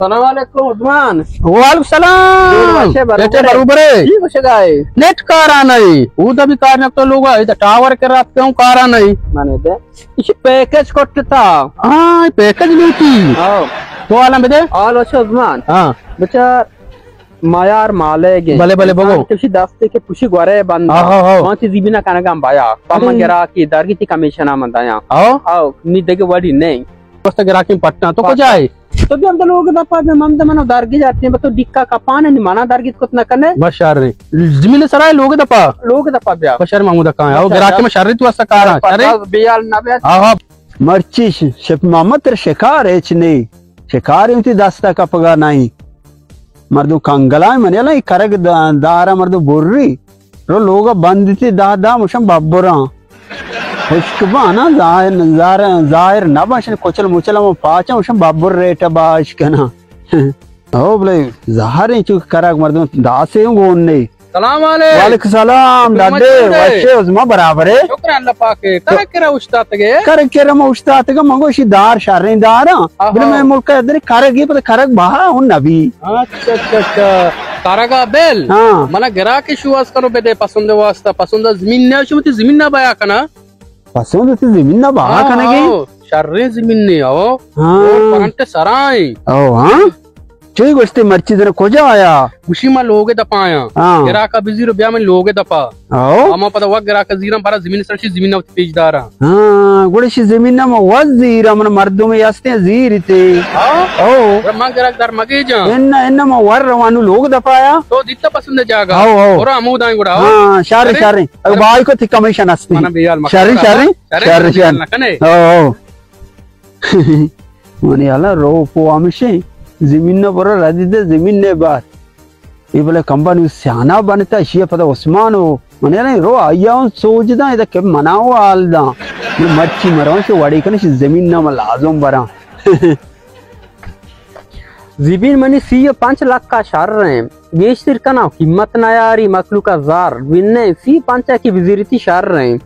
سلام علیکم عثمان۔ وعلیکم سلام۔ جوڑ باشے، بروبرے؟ بیٹے بروبرے۔ چی گوشگائے؟ نیٹ کارا نہیں۔ او دا بھی کار نہ تو لوگ ہے، دا ٹاور کے رات کے ہوں کارا نہیں۔ مانے دے۔ اسی پیکج کٹتا۔ ہاں، پیکج لوٹی۔ ہاں۔ تو عالم بدے؟ آل وش عثمان۔ ہاں۔ بچار مایار مالے گے۔ بلے، بلے، بگو۔ کسی دستے کے پوشی گورے بند۔ ہاں، ہاں، ہاں۔ وہاں تی زیبی نہ کنگا بایا۔ پا من ارے۔ گرا کی درگی تی کمیشن من دایا۔ ہاں۔ آو، نی دگے وڑی نہیں۔ دوست گراکیں پٹاں، تو پٹاں۔ کجا ئے؟ تو بیا ہمدا لوگ دپا بیا، من دے منو درگیج آتیں، بس تو ڈکا کپانے نی، منا درگیج کت نہ کنے۔ بس شر ایں۔ زمین سرا ئے لوگ دپا؟ لوگ دپا بیا۔ بس شر، محمود کاں، او بس شر۔ گراکے ما شر ایں، تو اسا کارا۔ شر ایں۔ بیال نہ بیا۔ ہاں، ہاں۔ مرچی ش-، شپ محمد تر شکار ہچ نہیں۔ شکار ایں تی دستا کپگا نہیں۔ مردم کنگلائیں، من یلا اے کرگ دا-، دارا مردم بری۔ رو لوگ بند تی دہ دہ مشن ببراں۔ ہشک بانا ظاہر، ظاہر، ظاہر نہ باشن، کچل مچل ہم پاچاں مشن ببر ریٹ باش کنا۔ او بلے ظاہر ایں چو کرگ مردم داسے ہوں گون نے۔ سلام علیکم۔ وعلیکم سلام، خدمت ڈاڈے، چون ئے؟ وشے، عظما برابر ئے؟ شکر اللہ پاک ئے۔ کرا کرا اوشتاتگ ئے؟ کرا کرا ما اوشتاتگ، من گوشی دار شریں داراں۔ آہا۔ بلے مئے ملک ء در کرگ ء پد کرگ بہا ہوں نبی۔ اچھا، اچھا، اچھا۔ کرگا بل؟ ہاں۔ منا گراکے شوہاز کنو بدے پسند واسطہ، پسند زمین نہ شو تی زمین نہ بیا کنا۔ پسند تی زمین نہ بہا ہاں، کنگے؟ ہاں، شریں زمین نے او۔ ہاں۔ او پرنٹ سرائیں۔ او ہاں۔ چی گوشتے مرچی زن کجا آیا؟ گوشی ما لوگ دپا آیاں۔ ہاں۔ گراکا بزیر بیا من لوگ دپا۔ او۔ اما پدا وقت گراکا زیراں برا زمین سرشی زمین وت پیش داراں۔ ہاں، گڑا شی زمین ما وت زیراں، من مردم ہستیں زیر تے۔ ہاں؟ او۔ گڑا من گراک در مگے جان۔ ان، ان ما ور روانو لوگ دپا آیا۔ تو دیتا پسند جاگا۔ او، او۔ اور ہمودائیں گڑا، او۔ ہاں، شر، شر۔ شر۔ اگر بھائی کو تی کمیشن ہستی۔ منا بیال مکن۔ شر، شر۔ شر، شر۔ نہ کنے۔ او، او۔ منی حالا روپ و ہمشیں زمین نہ برو ردی دے زمین نے بار۔ اے بلے کمبا نو سیانا بنتا، اشی پدا عثمان و منی حالا رو آیا اون سوج داں، ادا کہ منا و حال داں۔ من مرچی مراں شو وڑی کنش زمین نہ من لازم براں۔ زمین منی سی و پنچ لکھ کا شر ہیں۔ گیشتر کناں قیمت نیاری، مخلوق ء زر بنیں، سی پنچ ء کی بزیرتی شر ہیں۔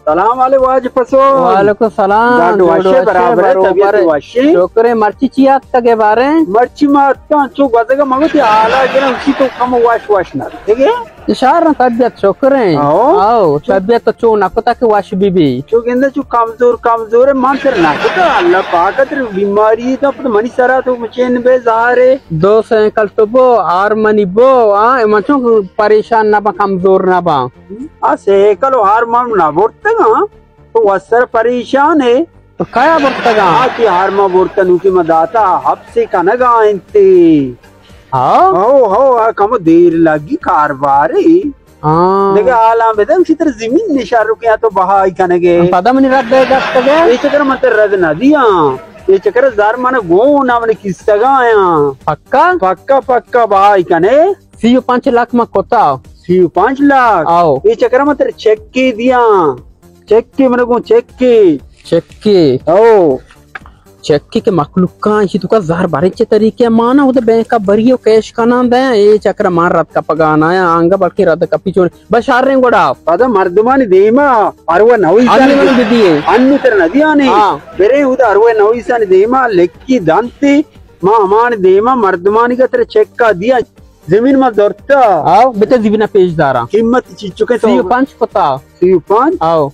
سلام علیکم واجہ پسو۔ وعلیکم السلام۔ ڈاڈو جوڑ وشے، وشے، برابر ئے، برابر طبیعت ئے۔ وشے؟ شکر ئے، مرچی چی آتکگ ئے باریں؟ مرچی ما اتکاں، چو گوزگا مگو تی حالا گرم، چی تو کم وش وش نہ دیگے؟ اشار طبیعت شکر ئے۔ آؤ۔ آؤ، چو طبیعت تو چو نہ کتا کہ وش بی بی۔ چو گندے چو کمزور کمزور ئے، من تر نہ کتا، اللہ پاک تر بیماری دا، پتہ منی سرا تو مچین بے زہر ئے۔ دو سینکل تو بو، آر منی بو، آ، من چون پریشان نہ باں، کمزور نہ باں۔ آ سیکل و ہار ما نہ برتگاں، تو وسر پریشان ئے۔ تو کیا برتگاں؟ آ کہ ہار ما برتن، نوکی ما داتا، حبس کنگا انت۔ ہاں؟ ہو، ہو، آ کمو دیر لگی کاروباری۔ ہاں۔ دگہ حالاں بدن، شی تر زمین نشار رکیا تو بہائی کنگے۔ پدا منی رد دے گپتگے؟ اے چکر من تر رد نہ دیاں۔ اے چکر زر من گون من کستگا آیاں۔ پکا؟ پکا، پکا بہائی کنے۔ سی و پنچ لکھ ما کتا۔ سی و پنچ لکھ؟ آؤ۔ اے چکر من تر چکی دیاں۔ چکی من گوں چکی۔ چکی۔ او۔ چکی کہ مخلوقاں ایشی توکا زر باریں چے طریقے مانا، اود بینک ء بری و کیش کنان دیاں، اے چکر مان رد کپگان آیاں، آنگا بلکہ رد کپی چون۔ بشاریں گڑا۔ پدا مردمانی دیما اروا نویسانی انو بدیے۔ انو تر ندیانی۔ ہاں۔ بریں اود اروا نویسانی دیما لکی دنتی، ما ہمان دیما مردمانی کا تر چکا دیا۔ زمین ما زرتا۔ آؤ، بتے زمین پیش داراں۔ قیمت چی چکے تو؟ سی و پنچ کتا۔ سی و پنچ؟ آؤ۔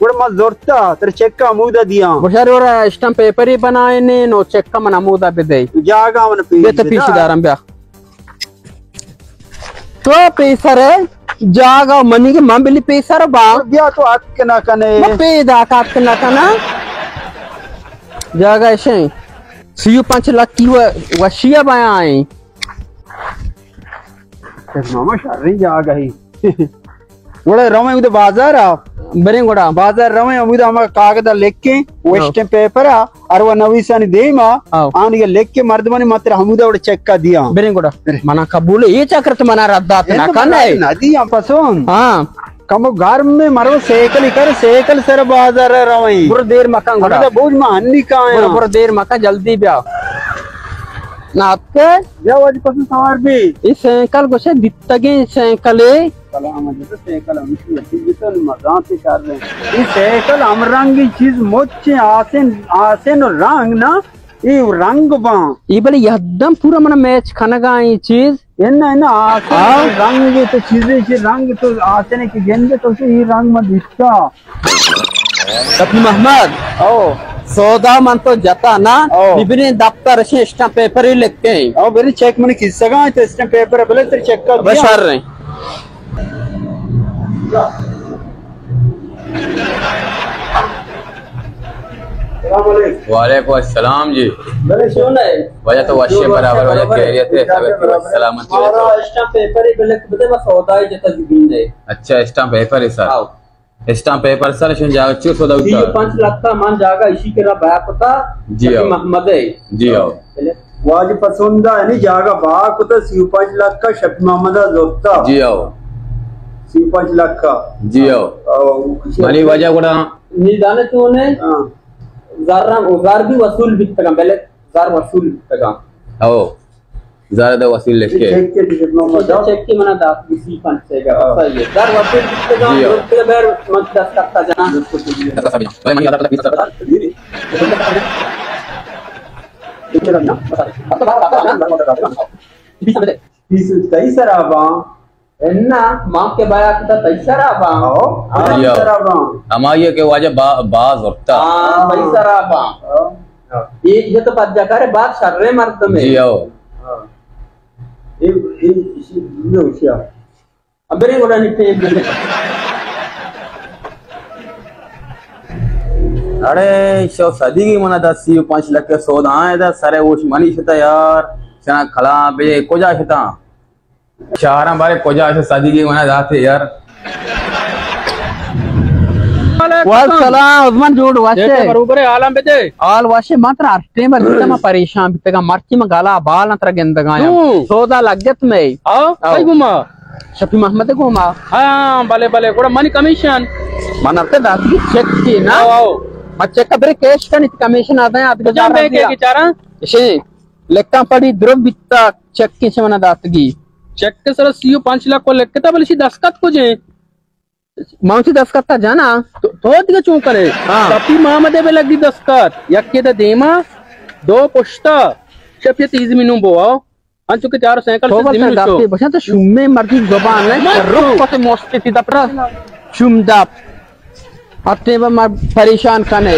گڑا ما زرتا، تر چیک کا ہمودا دیاں۔ بشار ورا اسٹمپ پیپری بنائینے، نو چیک کا من ہمودا بدے۔ جاگا من پیش بیا تو پیش داراں بیا۔ تو پیسر ہے، جاگا منی کے من بلی پیسر با۔ بیا تو اتک نہ کنے۔ من پیدا کا اتک نہ کنا۔ جاگا ایشیں۔ سی و پنچ لکھ کی و-، وشیا بیاں۔ ماما شریں جاگہے۔ گڑا رویں اود بازار ء۔ بریں گڑا۔ بازار رویں، اود ہما کاغذ ء لکھیں، ہاں۔ وشتیں پیپر ء، اروا نویسانی دیم ء، ہاں۔ آنی لکھیں مردمانی متر ہمودا وڑ چیک ء دیاں۔ بریں گڑا۔ بریں۔ منا قبول اے چکر تو منا رد دات نہ کن اے۔ نہ دیاں پسون۔ ہاں۔ کمو گرم میں مرو سیکل کر، سیکل سر بازار ء رویں۔ برو دیر مکن گڑا۔ ہمودا بوج ما ہنی کایاں۔ برو، برو دیر مکن، جلدی بیا۔ نہ اتکے؟ بیا واجہ پسو سوار بی۔ اے سینکل گوشے دیتگیں سینکلے۔ سلام علیکم، سینکل ہمیشی ہے، جتن مزان سے کر رہے ہیں۔ اے سینکل ہم رنگی چیز مچیں آسن، آسن و رنگ نا، اے رنگ باں۔ اے بلے یکدم پورا منا میچ کنگا ایں چیز۔ انا، انا، آسن ہاں؟ رنگ تو چیزے چی رنگ تو آسن کہ گندے تو اے رنگ ما دیتا۔ شفیع محمد۔ او۔ سودا من تو جتا نا، او۔ ببریں دفتر شے اسٹمپ پیپر ہی لکھیں۔ او، بری چیک من کسگا تو اسٹمپ پیپر بلے تر چیک کر دیا۔ بشر رہے۔ السلام علیکم۔ وعلیکم السلام جی۔ بلے چون ہے؟ واجہ تو وشے برابر، واجہ خیریت ہے، سب سلامتی ہے ہمارا تو۔ اسٹمپ پیپر ہی بلک بدے، بس سودا ہی جتا زمین ہے۔ اچھا، اسٹمپ پیپر ہے سر۔ آؤ۔ اسٹمپ پیپر سر، شن جاگہ چو سودا ہوتا؟ سی و پنچ لکھ کا من جاگہ اسی کرا بیا کتا، جی شفیع ہاں۔ محمد ہے۔ جی ہاں۔ واجہ پسند ہے، یعنی جاگہ بیا کتا، سی و پنچ لکھ کا شفیع محمد زرتا۔ جی ہاں۔ سی و پنچ لکھ کا۔ جی ہاں۔ او، منی واجہ گڑا۔ نی دانے تو نے؟ ہاں۔ زر، زر بھی وصول بیتگا، بلے زر وصول بیتگا۔ او۔ زر دے وصول لکھے۔ چیک کے دیکھ لو، مطلب۔ چیک کے منا دات کسی پنچ سے گا، ہاں۔ صحیح ہے۔ زر وصول بیتگا، جی ہاں۔ لوگ کے بیر من دستخط جنا۔ پیسہ تئی سرا باں۔ انا، ما کہ بیا کتا تئی سرا باں۔ ہاں، ہاں۔ تئی سرا باں۔ ہمائی کہ واجہ با-، باز وقتا۔ ہاں، تئی سرا باں۔ ہاں۔ یہ، یہ تو پد جاکارے بات شرے مردم ہے۔ جی ہاں۔ ہاں۔ اے، اے، اسی دنیا اسی آ۔ ابرے گوڑا نی ٹیم دے۔ اڑے، شو صدیقی منا دا سی و پنچ لکھ سودا آئے دا، سرے اوش منی شتا یار، چنا کلا بے کجا شتا؟ چاراں بارے کجا شو صدیقی منا داتے یار۔ وعلیکم السلام، عثمان جوڑ واسے۔ بروبر ہے، عالم بدے۔ حال واسے، من ترا ہر ٹیم بیتا، من پریشان بیتگا، مرچی من گالا بال ترا گندگا۔ سودا لگت میں۔ آؤ، آؤ۔ کئی گما؟ شفیع محمد گوما۔ ہاں، بلے، بلے، گڑا منی کمیشن؟ من ارتے داتگی چیک کی نا۔ آؤ، آؤ۔ ما چیک بری کیش کنی، کمیشن آدھا ہے، آدھا جان بے کے چارا؟ اشی لکھاں پڑی درو بیتا، چیک کی چمنا داتگی۔ چیک کے سر سی و پنچ لکھ کو لکھتا، بلے سی دستخط کو جے؟ من چی دستخط تا جانا؟ تو، تو دیگه چون کرے؟ ہاں۔ شفیع محمد بے لگی دستخط، یکی دا دیما، دو پشتا، شفیع تیز مینو بواو۔ انچو کہ چار سائیکل تو سے بس زمین گپے شو۔ بچا تو شومے مردی زبان ہے، من رخ تو۔ پتے موستے تی دپرا شوم دپ۔ اتے با ما پریشان کنے۔